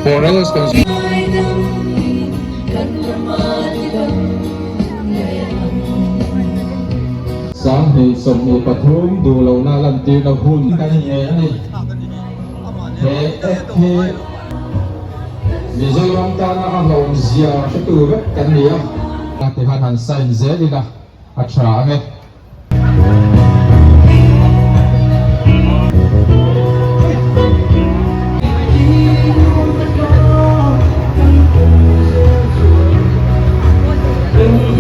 Forest 2023 duh lohna lantirna hun kan innei a ni. He act hi Mizoram tana a hlawmzia hretu vek kan ni a. Tikhan han sign zel ila a tha ang e.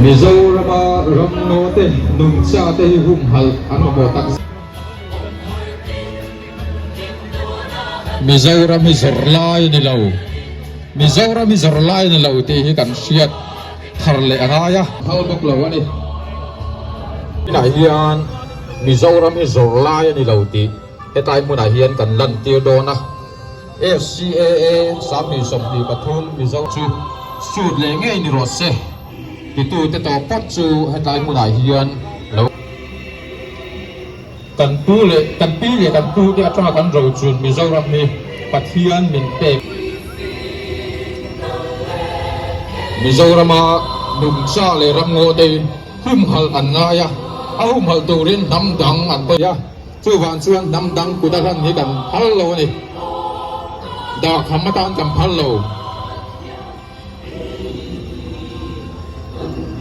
Mizorama ramngaw te nungcha te hi humhalh an mamawh tak zet. Mizoram hi zawrh lai a ni lo. Mizoram hi zawrh lai a ni lo tih hi kan hriat thar leh a ngai a. Phal bawk lo a ni. Tunah hian Mizoram hi zawrh lai a ni lo tih hetlai hmunah hian kan lantir dawn a. FCAA 2023 Mizo chu shoot leh ngei ni rawh se titute tawh phawt chu hetlai hmunah hian lo. Kan pu leh kan pi leh kan pu te atanga kan rochun Mizoram hi Pathian min pek. Mizorama nungcha leh ramngaw te humhalh an ngai a, a humhalh turin hnam dang an pawi a, chuvang chuan hnam dang kut a hlan hi kan phal lo a ni. Dahkham atan kan phal lo.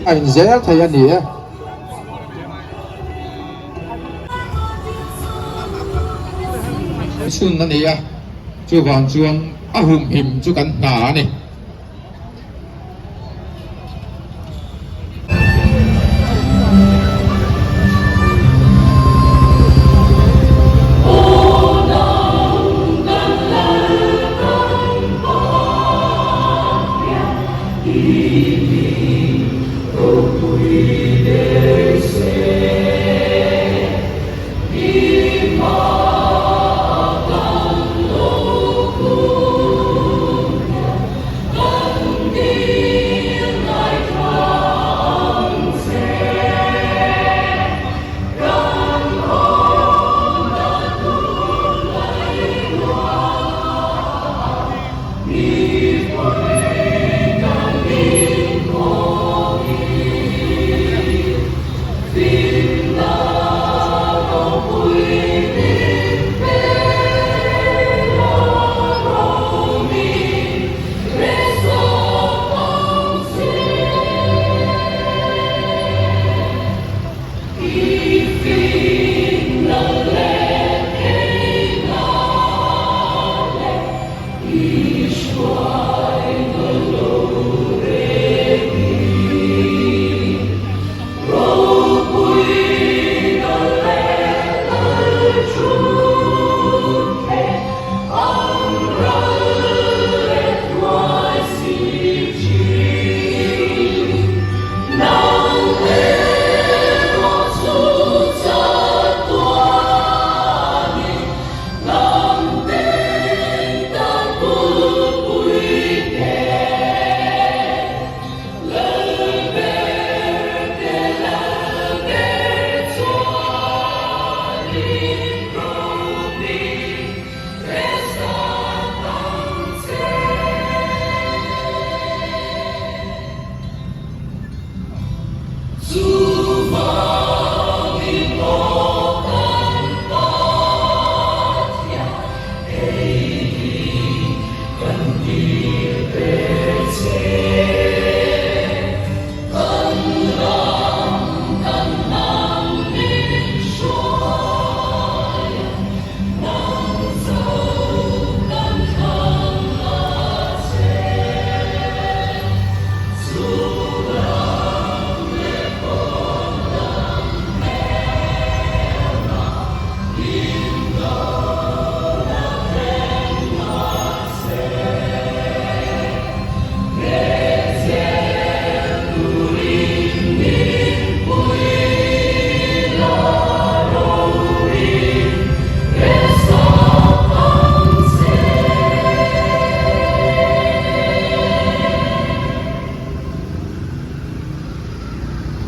A inzel thei a ni e. Chhun a ni a, chuvang chuan a humhim chu kan hna a ni.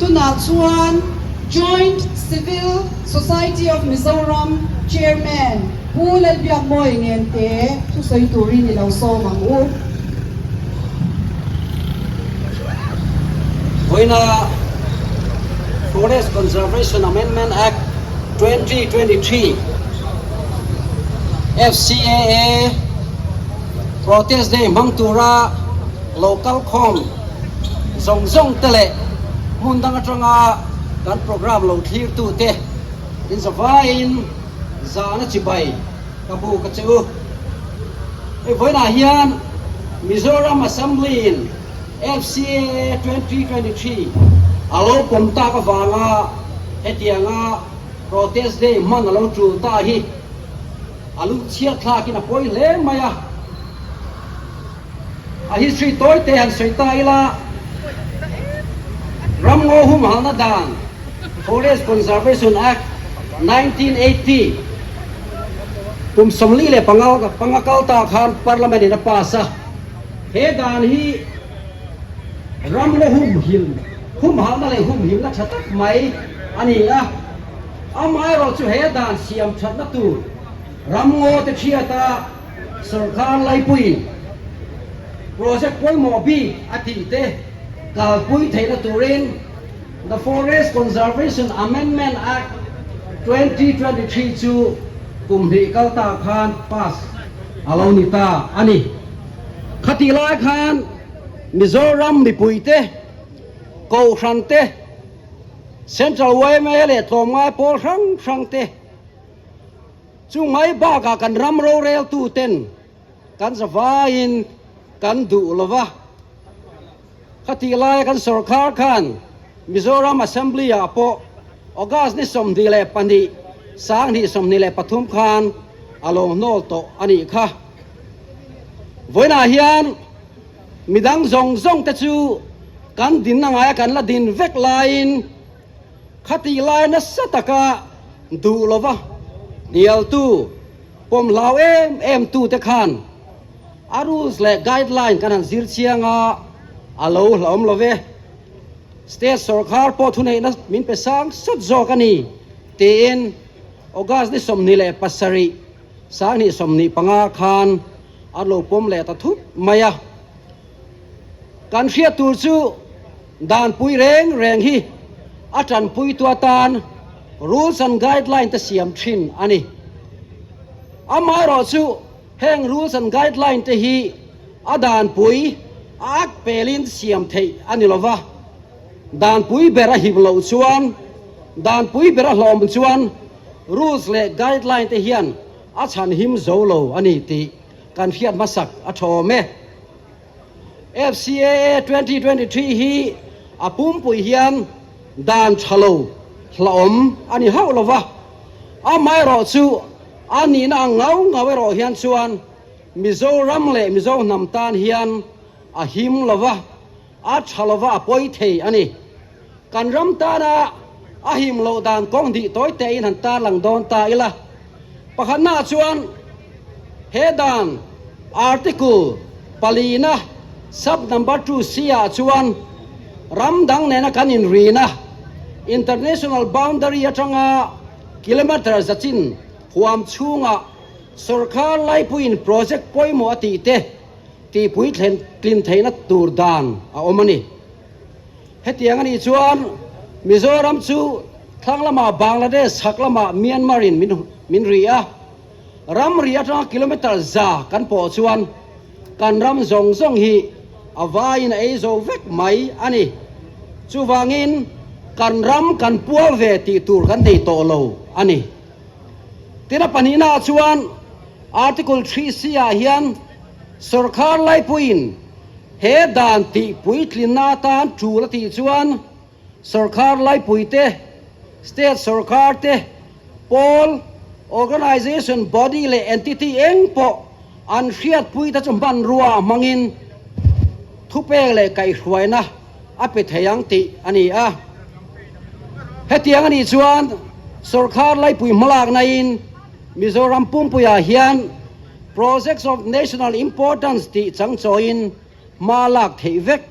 Tunah chuan Joint Civil Society of Mizoram Chairman. Pu Lalbiakmawii Ngente thusawi turin i lo sawm ang u. Vawiina Forest Conservation Amendment Act 2023, FCAA, Protest Day hmang tura lo kal khawm zawng zawng te leh hmun dang atanga kan programme lo thlir tute inzavaiin zahna chibai ka bu ka che u. Hei vawiinah hian Mizoram Assembly in FCAA 2023 a lo pawm tak avanga hetianga Protest Day hman a lo tul ta hi a lungchhiat thlakin a pawi hle mai a. A history tawi te han sawi ta ila, Ramngaw humhalna dan, Forest Conservation Act, 1980, kum 45 panga kal ta khan Parliament in a pass a. He dan hi ramngaw humhim, humhalna leh humhimna tha tak mai a ni a. Amaherawhchu he dan siam thatna tur ramngaw te thiata Sorkar laipuiin project pawimawh bik a tih te kalpui theihna turin The Forest Conservation Amendment Act 2023 chu kum hnih kal ta khan pass a lo ni ta a ni. Khatih lai khan Mizoram mipuite, Kohhran te, Central yma leh tlawmngai pawl hrang hrang te, Chu mai bakah kan ram roreltu ten kan zavaiin kan duh lo va. Khatih laia kan sorkar khan Mizoram Assembly ah pawh August ni 22 2023 khan a lo hnawl tawh a nih kha. Vawiinah hian midang zawng zawng te chu kan dinna ngaia kan la din vek laiin Khatih lai nasa taka duh lova hnialtu, pawm hlau em em tute khan a rules leh guideline kan han zir chiang a, a lo hlauhawm lo ve. State sorkar pawh thuneihna min pe sang sawt zawk a ni, tiin August ni 27, 2025 khan a lo pawm leh ta thut mai a. Kan hriat tur chu danpui reng reng hi a tanpuitu atan rules and guideline te siam thin a ni. Amaherawhchu heng rules and guideline te hi a danpui a ak pelin siam theih a ni lova, danpui ber a hip loh chuan, danpui ber a hlawm chuan rules leh guideline te hian a chhanhim zo lo a ni tih kan hriat hmasak a thawm e. FCAA 2023 hi a pumpui hian dan tha lo hlauhawm a ni hauh lo va, amaherawh chu a nihna ang ngau ngau erawh hian chuan Mizoram leh Mizo hnam tan hian a him lo va, a tha lo va, a pawi thei a ni. Kan ram tana a him loh dan kawng hnih tawi tein han tarlang dawn ta ila. Pakhatnaah chuan he dan Article palina sub number two C ah chuan ram dang nena kan inrina international boundary atanga kilometre zachin huam chhungah sorkar laipuiin project pawimawh a tih te tihpui tlin theihna tur dan a awm a ni. Hetiang a nih chuan Mizoram chu thlang lamah Bangladesh, chhak lamah Myanmar in min ri a, ramri atanga kilometre za kan pawh chuan kan ram zawng zawng hi a vaiin a ei zo vek mai a ni. Chuvangin kan ram kan pual ve tih tur kan nei tawh lo a ni. Tin a pahnihnaah chuan Article 3C ah hian sorkar laipuiin He dan tih puitlinna atan tul a tih chuan sorkar laipuite, state sorkar te, pawl, organisation, body leh entity eng pawh an hriatpuite chu hmanrua a hmangin thupek leh kaihhruaina a pe thei ang tih a ni a. Hetiang a nih chuan sorkar laipui hmalaknain Mizoram pumpuiah hian Projects of National Importance tih changchawiin hma lak theih vek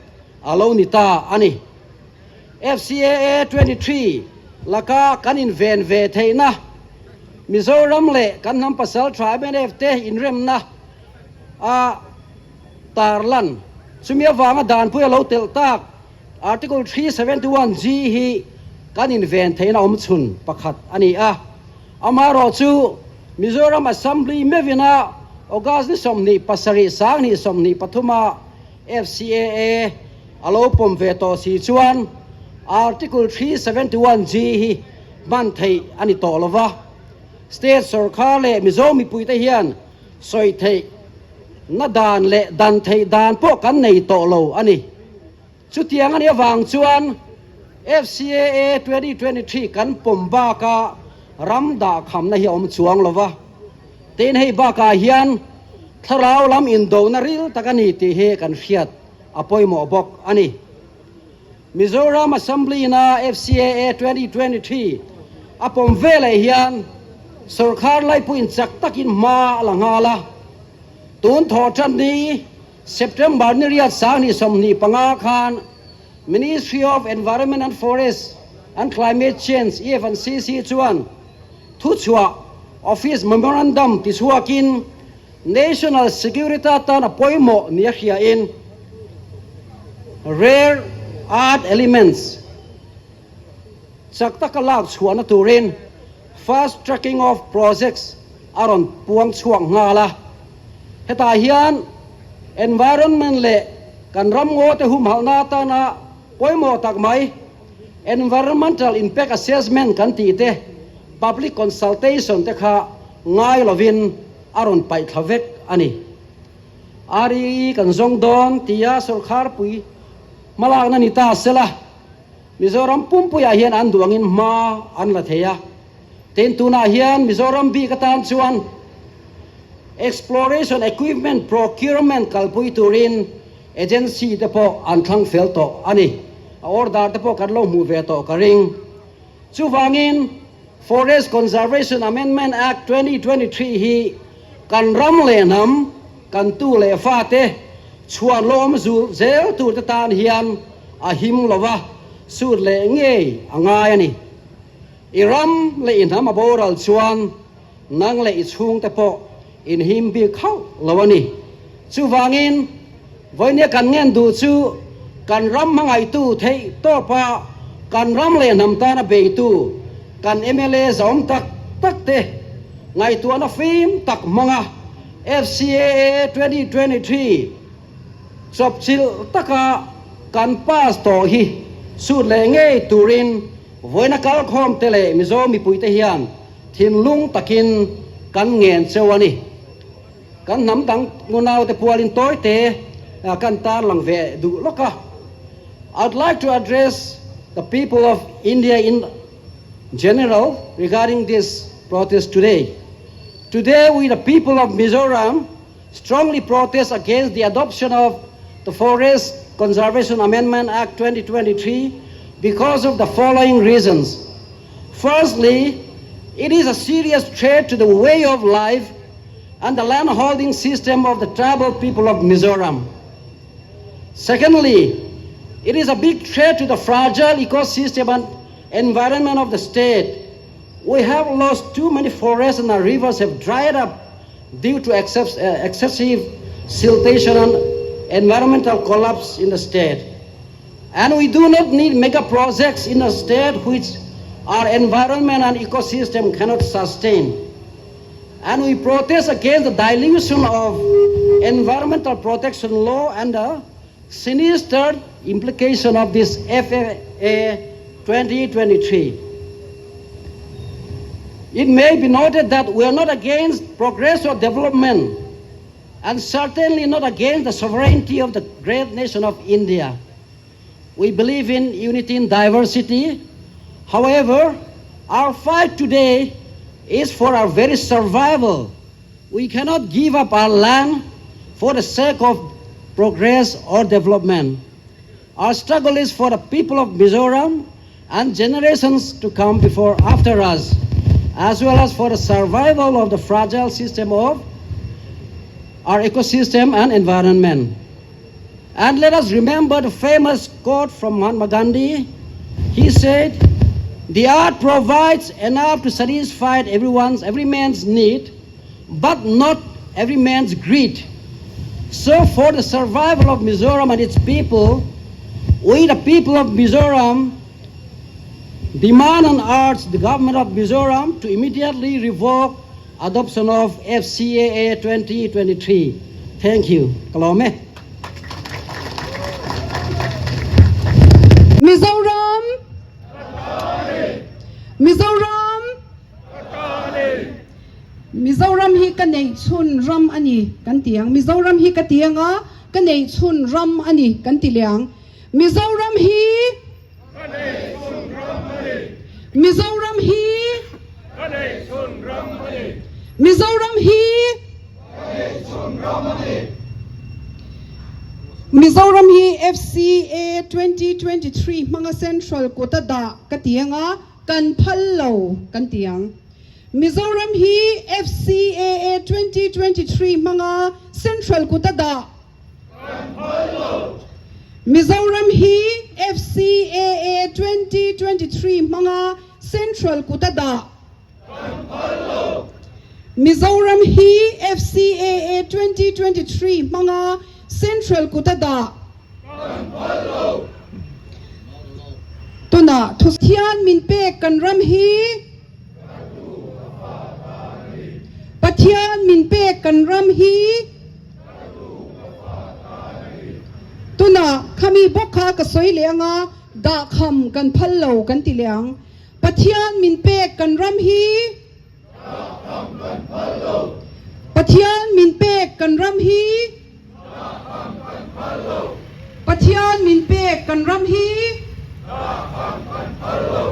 a lo ni ta a ni. FCAA 23 laka kan inven ve theihna. Mizoram leh kan hnam pasaltha mnf te inremna a tarlan. Chumi avanga danpui a lo telh tak Article 371G hi kan inven theihna awm chhun pakhat a ni a. Amaherawhchu, Mizoram Assembly meuhina August ni 27 2023 a FCAA a lo pawm ve tawh si chuan Article 371G hi hman theih a ni tawh lova. State sorkar leh Mizo mipuite hian sawi theih na dan leh dan theih dan pawh kan nei tawh lo a ni. Chutiang a nih avang chuan FCAA 2023 kan pawm baka ram dahkhamna hi a awm chuang lo va. Tin, hei bakah hian thlarau lam indona ril tak a ni tih hi kan hriat a pawimawh bawk a ni. Mizoram Assembly-na FCAA 2023 a pawm veleh hian sorkar laipuiin chak takin hma a la nghal a. Tun thawh tan ni September ni riat 2025 khan Ministry of Environment and Forest and Climate Change, EF&CC, chuan thuchhuah Office Memorandum tichhuakin National Security atan a pawimawh nia hriain Rare Earth Elements chak taka lak chhuahna turin Fast Tracking of Projects a rawn puang chhuak nghal a. Hetah hian environment leh kan ramngaw te humhalhna atana pawimawh tak mai Environmental Impact Assessment kan tih te, Public Consultation te kha ngai lovin a rawn paih thla vek a ni. REE kan zawng dawn tia sorkharpui hmalakna ni ta sela, Mizoram pumpuiah hian an duh angin hma an la thei a. Tin, tunah hian Mizoram bik atan chuan Exploration Equipment Procurement kalpui turin Agency te pawh an thlang fel tawh a ni. A order te pawh kan lo hmuh ve tawh ka ring. Chuvangin Forest Conservation Amendment Act 2023 hi kan ram leh hnam, kan tu leh fate chhuan lawm zul zel tur te tan hian a him lo va, sut leh ngei a ngai a ni. I ram leh i hnam a boral chuan nang leh i chhungte pawh in him bik hauh lo a ni. Chuvangin, vawinia kan ngen duh chu kan ram hmangaihtu theih tawpa kan ram leh hnam tana beitu kan mla zawm tak tak te ngaihtuahna fim tak hmanga FCAA 2023 chawpchilh taka kan pass tawh hi sut leh ngei turin vawiina kalkhawm te leh Mizo mipuite hian thinlung takin kan ngen cheu a ni. Kan hnam dang ngunaute pualin tawite kan tarlang ve duh lawk a. I'd like to address the people of India in general regarding this protest today. Today we the people of Mizoram strongly protest against the adoption of the Forest Conservation Amendment Act 2023 because of the following reasons. Firstly, it is a serious threat to the way of life and the land holding system of the tribal people of Mizoram. Secondly, it is a big threat to the fragile ecosystem and environment of the state. We have lost too many forests and our rivers have dried up due to excessive siltation and environmental collapse in the state. And we do not need mega projects in a state which our environment and ecosystem cannot sustain. And we protest against the dilution of environmental protection law and the sinister implication of this FAA 2023. It may be noted that we are not against progress or development, and certainly not against the sovereignty of the great nation of India. We believe in unity in diversity. However, our fight today is for our very survival. We cannot give up our land for the sake of progress or development. Our struggle is for the people of Mizoram and generations to come before after us, as well as for the survival of the fragile system of our ecosystem and environment. And let us remember the famous quote from Mahatma Gandhi. He said, The earth provides enough to satisfy everyone's, every man's need, but not every man's greed. So for the survival of Mizoram and its people, we the people of Mizoram demand and urge the government of Mizoram to immediately revoke adoption of FCAA 2023. Thank you. Kalome. Mizoram Mizoram Mizoram hi ka neih chhun ram a ni kan ti ang. Mizoram hi ka ti anga ka neih chhun ram a ni kan ti leh ang. Mizoram hi Mizoram hi Mizoram hi Mizoram hi FCA 2023 hmanga Central kut a dah ka ti anga kan phal lo kan ti ang. Mizoram hi FCAA 2023 hmanga Central kut a dah Mizoram hi FCAA 2023 hmanga Central kut a dah. Mizoram hi FCAA 2023 hmanga Central kut a dah. Tunah Pathian min pek kan ram hi. Pathian min pek kan ram hi. Tunah khami bawk kha ka sawi leh anga dahkham kan phal lo kan ti leh ang. Pathian min pek kan ram hi. Dahkham kan phal lo. Pathian min pek kan ram hi. Dahkham kan phal lo. Pathian min pek kan ram hi. Dahkham kan phal lo.